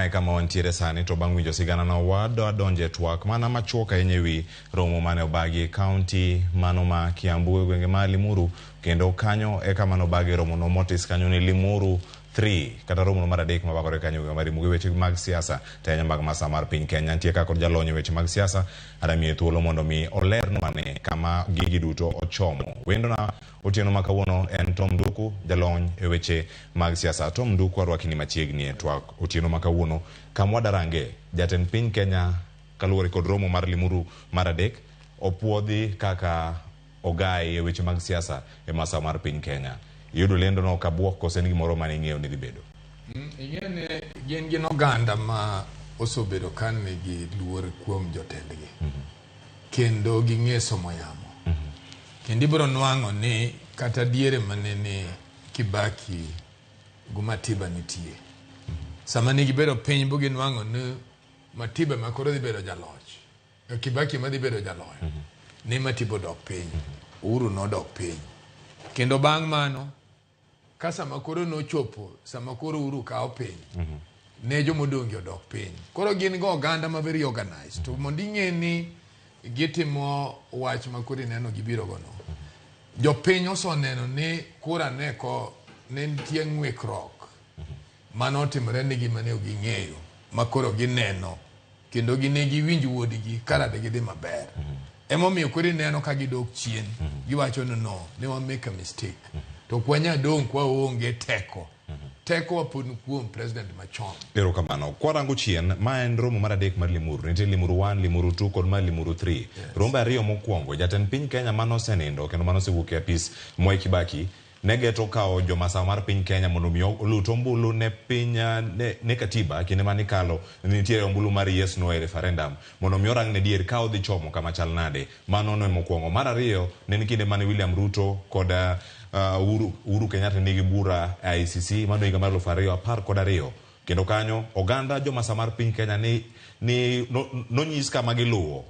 Mae kama wantiere sani to bang' winjo siganano wadwa donjo e twak mana machuok ahinya ewi romo mane obagi e kaunti mano ma Kiambu e gwenge ma Limuru kendo kanyo e kama nobagi romono motis kanyo ni Limuru 3 kata romono mar adek mabagore kanyo e gwenge ma Limuru e weche mag siasa to ahinya mag masa mar piny Kenya. Nitie ka kod jalony e weche mag siasa adamiye thuolo mondo mi olernwa ane kama gigi duto ochomo. Wendona Otieno ma kawuono en Tom Nduku, jalony e weche mag siasa. Tom Nduku, arwakini machiegni e twak otieno ma kawuono kama wadarange jatend piny Kenya kaluwore kod romo mar Limuru mar adek opuodhi kaka ogai e weche mag siasa e masawa mar piny Kenya. Iyudo lendo no ka buok kose en gimoro mane ing'eyo ni dhi bedo? Ing'eyo ni gin gin oganda ma osebedo ka nigi luor kuom jotendgi. Kendo ging'e somo yamo. Kendo ibiro nwang'o ni kata diere manene Kibaki gi Matiba nitie. Sama ne gibedo piny bo ginwang'o ni Matiba ema koro dhi bedo jaloch. Kibaki ema dhi bedo jaloyo. Ne Matiba odok piny. Uhuru nodok piny. Kendo bang' mano Ka sama koro nochopo, sama koro Uhuru kawo piny, ne jomodong' odok piny. Koro gin go oganda ma very organized. To mondo ing'e ni gitimo wach ma koro ineno gibiro go no. Jopiny oseneno ni kura ne ko ne nitie ng'wikruok mane otimore nigi mane ok ging'eyo ma koro gineno kendo gine giwinj wuodgi kara de gidhi maber. Emomiyo koro ineno ka gidok chien giwacho ni no ne wa make a mistake to ok wanya dong' kwa onge teko. Teko wa pod ni kuom president machon. Erokamano. Kwarango chien, ma en romo mar adek mar Limuru. Nitie Limuru 1, Limuru 2 kod mar Limuru 3. Rombe ariyo mokwongo, jatend piny Kenya mane osenindo kendo mane osewuok e apis Mwai Kibaki Ne geto kawo jo masawa mar piny Kenya mondo omi olut ombulu ne piny ne, ne katiba kinde mane ikalo ne nitiere ombulu mar yes no e referendum mondo omi orang ne dier ka odhi chomo kama chal nade. Mano no e mokwongo. Mar ariyo ne en kinde mane William Ruto kod Uhuru, Uhuru Kenyatta nigi bura e ICC mano higa mar 2012 kendo kanyo oganda jo masawa mar piny Kenya ni, ni no, nonyis kama giluwo.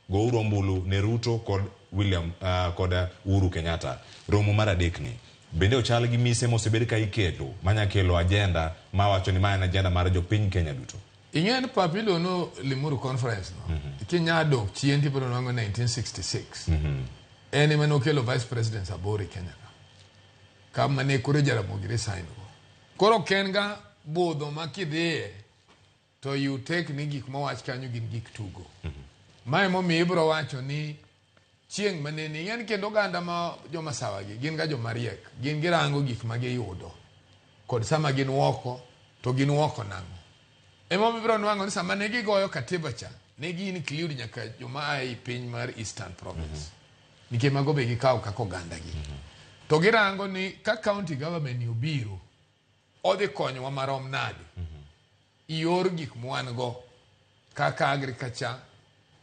Gouru ombulu ne Ruto kod William kod Uhuru Kenyatta. Romo mar adek ni bende ochal gi mise mosebed ka iketo manya kelo agenda ma wacho ni ma en agenda mar jopiny Kenya duto. Ing'e ni pap iluongo ni Limuru Conference no, kinya dok chien tibiro nwang'o 1966. En ema nokelo vice presidents aboro e Kenya ka. Kama ne koro Jaramogi resign go. Koro ok en ga budho ma kidhiye to you take ni gik mowach kanyo gin gik tugo. Mae momiyo ibiro wacho ni chieng' manene ing'e ni kendo oganda ma jomasawa gi gin ga joma riek gin girango gik ma giyudo kod sama gin woko to gin woko nang'o. Emomiyo ibiro nwang'o ni sama ne gigoyo katiba cha ne gi include nyaka joma a ei piny mar Eastern Province. Nikech mago be gikawo kaka oganda gi. To girango ni ka county government ni obiro odhi konyowa marom nade yor gik mwan go kaka agriculture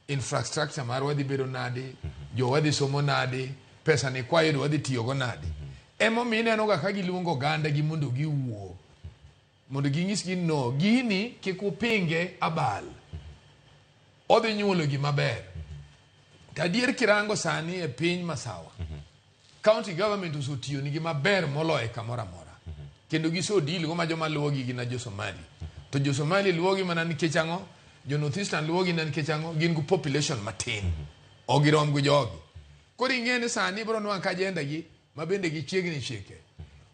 infrastructure marwa dhi bedo nade jowa dhi somo nade pesa ni kwayudo wadhi tiyogo nade emomiyo ineno ga ka giluongo oganda gi mondo giwuo mondo ginyisgi no gini kik upinge abal odhi nyuolo gima ber to adier kirango sani e piny masawa County government osetiyo nigi maber moloyo kamoro amora. Kendo giso deal go ma joma luwogi gin jo Somali. To jo Somali luwogi mana nikech ang'o? Jo North Eastern luwogi mana nikech ang'o? Gin gi population matin. Ok girom gi jogi. Koro ing'e ni sani ibiro nwang' ka agenda gi ma bende gichiegni chike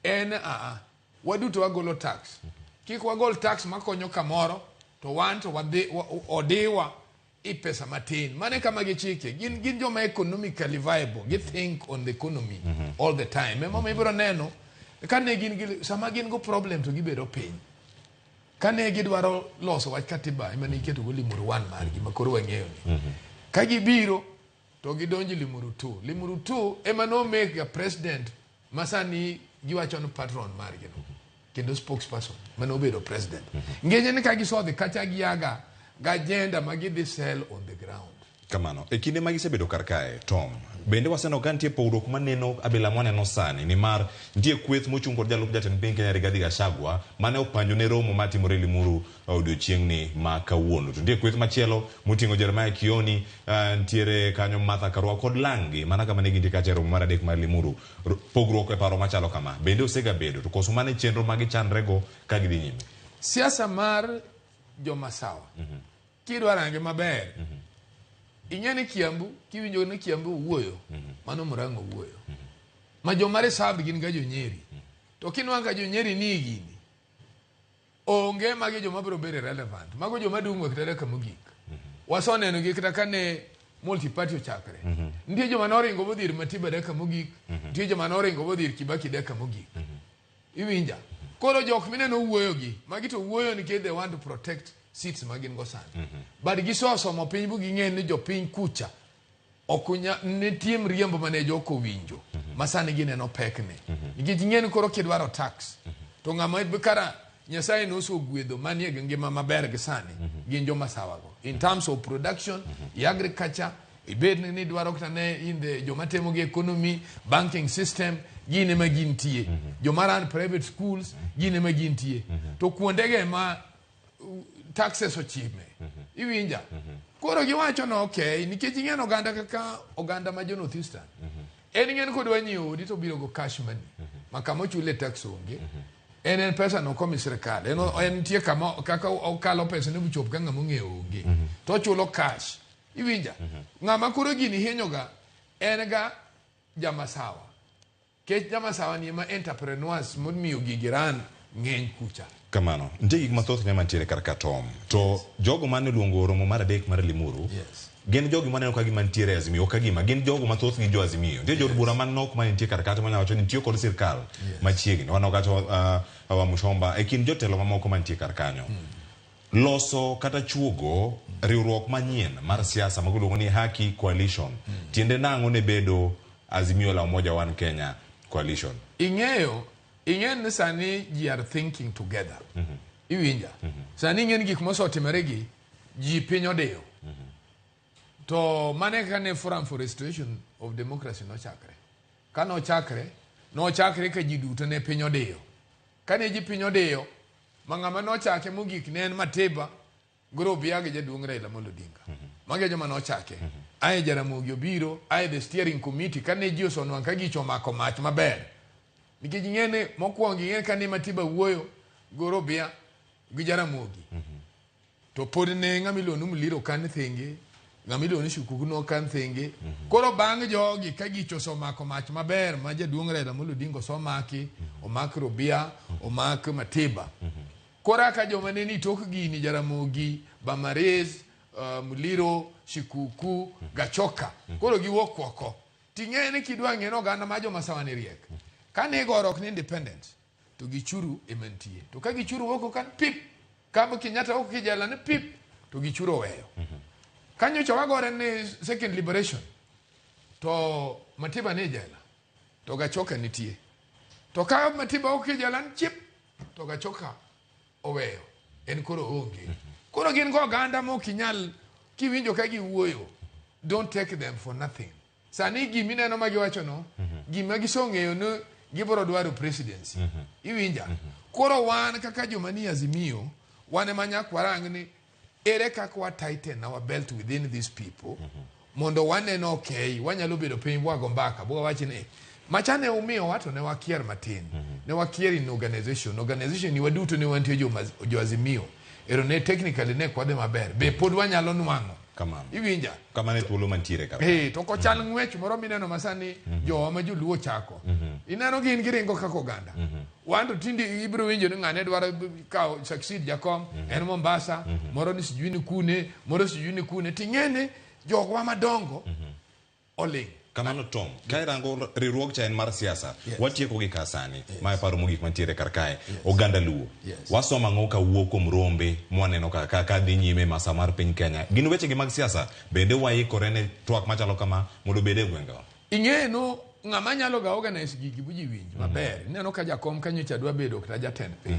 en aa waduto wagolo tax. Kik wagol tax makonyo kamoro to wan to wadhi odiwa i pesa matin. Mano e kama gichike. Gin, gin joma economically viable. Gi think on the economy all the time. Emomiyo ibiro neno ka ne gin gi, sama gin go problem to gibedo piny. Ka ne gidwaro loso wach katiba ema ne giketo go Limuru one margi ma koro wang'eyo ni. Ka gibiro to gidonjo Limuru two. Limuru two ema no make ga president ma sani giwacho ni patron margi no kendo spokesperson mane obedo president. Ngeche ni ka gisodhi kacha giaga ga agenda ma gidhi sell on the ground. Kamano. E kinde ma gisebedo kar kae, Tom, bende waseneno ka nitie pogruok maneno abila mwaneno sani nimar nitie kweth mochung' kod jalup jatend piny Kenya Rigathi Gachagua mane opanjo ne romo matimore Limuru odiochieng'ni ma kawuono. To nitie kweth machielo moting'o Jeremiah Kioni, nitiere kanyo Martha Karua kod Lang'gi mana kama ne gintie kacha e romo mar adek mar Limuru. Pogruok e paro machalo kama bende osegabedo to koso mano e chenro ma gichanrego ka gidhi nyime? Siasa mar Jomasawa. Kidwa range maber, ing'e ni Kiambu, kiwinjo ni Kiambu owuoyo, mano Murang'a owuoyo. Ma joma reserved gin ga jo-Nyeri. To kinwang'o ka jo-Nyeri ni e gini, onge magi joma biro bedo relevant. Mago joma dung' kata dakika mogik. Waseneno gi kata kane multi party ochakre. Nitie joma noringo modhi ir Matiba dakika mogik, nitie joma noringo modhi ir Kibaki dakika mogik. Iwinja? Koro jok mineno wuoyo gi, magi to wuoyo nikech they want to protect seats ma gin go sani. But gisesomo piny bu ging'e ni jopiny kucha ok nitie mriambo mane jok owinjo ma sani gineno pekne. Nikech ing'e ni koro kidwaro tax to ng'ama kara Nyasaye nosegwedho manie gi ngima maber gi sani gin joma sawago in terms of production, i agriculture, ibed ni idwaro kata ne in the joma temo gi economy, banking system, gin ema gintie. Joma run private schools gin ema gintie. To kuondege ma taxes ochime. Iwinja? Koro giwacho no okay, nikech ing'e oganda kaka oganda ma jo North Eastern. En ing'e ni kodwa nyiewo odi to obiro go cash money. Ma kama ochule tax onge. En pesa no komi sirkal. En nitie kama kaka okalo pesa ne buchop ka ng'ama ong'eyo onge. To ochulo cash. Iwinja? Ng'ama koro gini hinyoga en ga jamasawa. Kech jamasawa ni ema entrepreneurs momiyo gigi ran ng'eny kucha. Kamano. Nitie gik mathoth ne mantiere kar ka Tom. To jogo mane oluongo romo mar adek mar Limuru, gin jogi maneno ka gima nitiere e Azimio, ok ka gima, gin jogo mathoth gi jo Azimio. Nitie jood bura manok mane nitie kar kata manyalo wacho ni tiyo kod sirkal machiegni. Waneno kata Hawa Mushomba e kind jotelo mamoko mantie kar kanyo. Loso kata chuogo riwruok manyien mar siasa ma giluongo ni Haki Coalition. Tiende nang'o ne bedo Azimio la Umoja One Kenya Coalition? Ing'eyo, ing'eyo ni sani ji are thinking together. Iwinja? Sani ing'eyo ni gik mosetimore gi, ji piny odiyo. To mano e kaka ne Forum for Restoration of Democracy nochakre. Ka nochakre, nochakre ka ji duto ne piny odiyo. Kane ji piny odiyo, ma ng'ama nochake mogik ne en Matiba Gorobia gi jaduong' Raila Amolo Odinga. Mago e joma nochake. Ae Jaramogi obiro, ae the steering committee kane ji osenwang' ka gicho omako mach maber. Nikech ing'e ni mokwongo ing'e kane Matiba wuoyo Gorobia gi Jaramogi. To pod ne ng'ama iluongo ni Muliro kan thenge, ng'ama iluongo ni Shikuku no kan thenge. Koro bang' jogi ka gicho osemako mach maber ma jaduong' Raila Amolo Odinga osemaki, omak Robia, omak Matiba. Koro ka joma ne ni tok gini Jaramogi, Bamares, Muliro, Shikuku, Gachoka. Koro giwuok oko. Ting'e ni kidwa ng'e ni oganda ma joma sawa ni riek. Kane igorok ni independence, to gichuru ema nitie. To ka gichuru wuok kan pip, ka Kenyatta wuok kijela ni pip, to gichuru oweyo. Ka nyocha wagore ni second liberation, to Matiba ni e jela, to Gachoka nitie. To ka Matiba wuok kijela ni chip, to Gachoka oweyo, en koro onge. Koro gin go oganda ma ok inyal kiwinjo ka giwuoyo, don't take them for nothing. Sani gimineno ma giwacho no, gima gisong'eyo ni gibiro dwaro presidency. Iwinja? Koro wan kaka joma ni Azimio, wan ema nyaka warang ni ere kaka wa tighten our belt within these people mondo wane okay, wanyalo bedo piny bwago mbaka bwawach ni machane umiyowa to ne wakier matin. Ne wakier in organization. Organization ni waduto ne wantie jo Azimio. Ero ne technically ne kwadhi maber. Be pod wanyalo nwang'o. Kamano. Iwinja? Kamano e thuolo mantiere kar ka. To kochal ng'wech moro mineno masani jowa ma joluo chako. Ineno gin giringo kaka oganda. Wan to tinde ibiro winjo ni ng'ane dwaro kawo succeed jakom, en Mombasa, moro ni sijui ni kune, moro sijui ni kune. Ting'e ni jogwa madongo oling'. Kamano Tom, ka irango riwruog cha en mar siasa, watieko gi ka sani, ma e paro mogik mantiere kar kae, oganda Luo. Wasomo ang'o ka wuok kuom rombe mwaneno ka dhi nyime masa mar piny Kenya? Gin wechegi mag siasa, bende waikore ne twak machalo kama mondo obed e gwengewa? Ing'eyo no ng'ama nyalo ga organize gigi bu ji winj maber. Ineno ka jakom kanyocha dwa bedo kata jatend piny.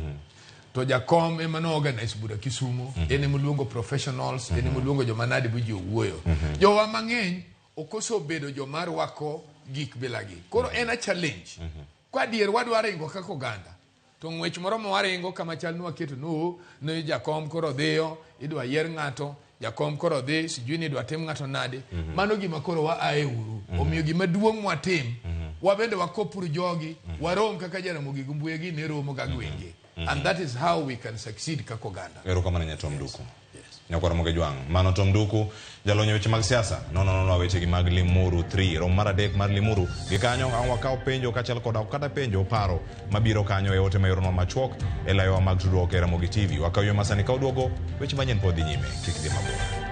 To jakom ema no organize bura Kisumo, en ema oluongo professionals, en ema oluongo joma nadi bu ji owuoyo. Jowa mang'eny ok osebedo joma rwako gik bilagi. Koro en a challenge. Ka adier wadwa ringo kaka oganda, to ng'wech moro ma waringo kama chal ni waketo no ni jakom koro dhiyo, idwa yier ng'ato, jakom koro dhi, sijui ni idwa tim ng'ato nade. Mano gima koro wa ae uru. Omiyo gima duong' mwatim, wabende wakopuru jogi, warom kaka Jaramogi gi Mbuya gi ne romo ga gwenge. And that is how we can succeed kaka oganda. Erokamano Nyatom Duku. Nyakwar Ramogi Jwang'. Mano Tom Duku, jalony e weche mag siasa. Nono nono wechegi mag Limuru 3, romo mar adek mar Limuru. Gi kanyo ang' wakaw penjo kaachiel koda kata penjo paro mabiro kanyo e ote mayoronwa machuok e layowa mag tudruok e Ramogi TV. Wakaw yo masani ka oduogo, weche manyien pod dhi nyime. Kik dhi mabor.